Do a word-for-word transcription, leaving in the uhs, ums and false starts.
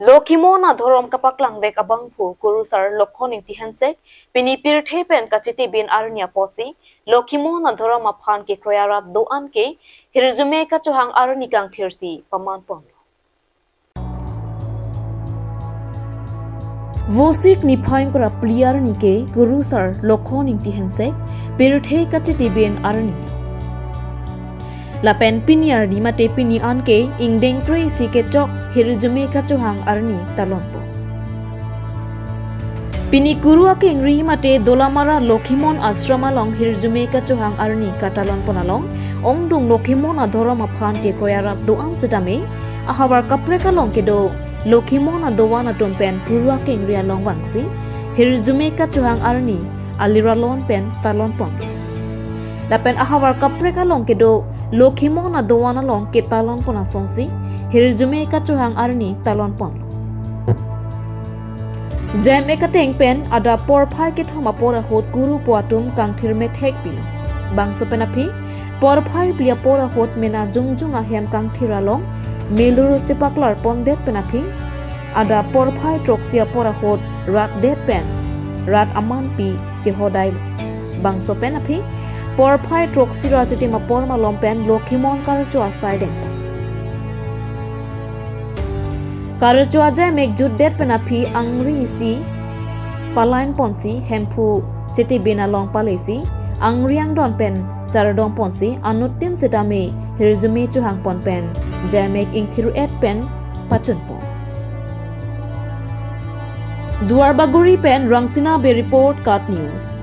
Lokhimon adhorom kapaklangvek abangphu Kurusar Lokhon Ingti Hensek pini pirthe pen kachitebin arni apotsi Lokhimon adhorom aphan kekroi arat do-an ke hirjume kachohang arni kangthirsi pamanpon. Vosik niphai ingkoi ra phli arni ke Kurusar Lokhon Ingti Hensek pirthe kachitebin arni. Lapen pini arni mate pini an ke ingdeng kre-isi kechok hirjume kachohang arni talonpon. Pini Kuru akengri mate Dolamara Lokhimon Ashram along hirjume kachohang arni katalonpon along ongdung Lokhimon adhorom aphan kekroi arat do-an setame ahavar kaprek along kedo Lokhimon adovan atum pen Kuru akengri along vangsi hirjume kachohang arni aliralon pen talonpon. Lapen ahavar kaprek along kedo Lokhimon adovan along ketalonpon asonsi hirjume kachohang arni talonpon. J M A kateng pen adap porphai kethom apor ahut Kuru pu atum kangthir methek pilo. Bangso pen aphi porphai phli apor ahut mena jongjong ahem kangthir along melur chepaklarpondet pen aphi adap porphai throksi apor ahut rat det pen rat amanpi chehodai. Bangso pen aphi porphai throksi ra chitim apor malom pen Lokhimon karcho asai dengpo. Karcho ajai mekjut det pen aphi angri isi palainponsi Hemphu chitebin along palesi angri angdon pen chardongponsi anuttin setame hirjume chohangpon pen J M A ingthir-et pen pachunpon. Duarbagori pen Rangsina Bey report, KAT News.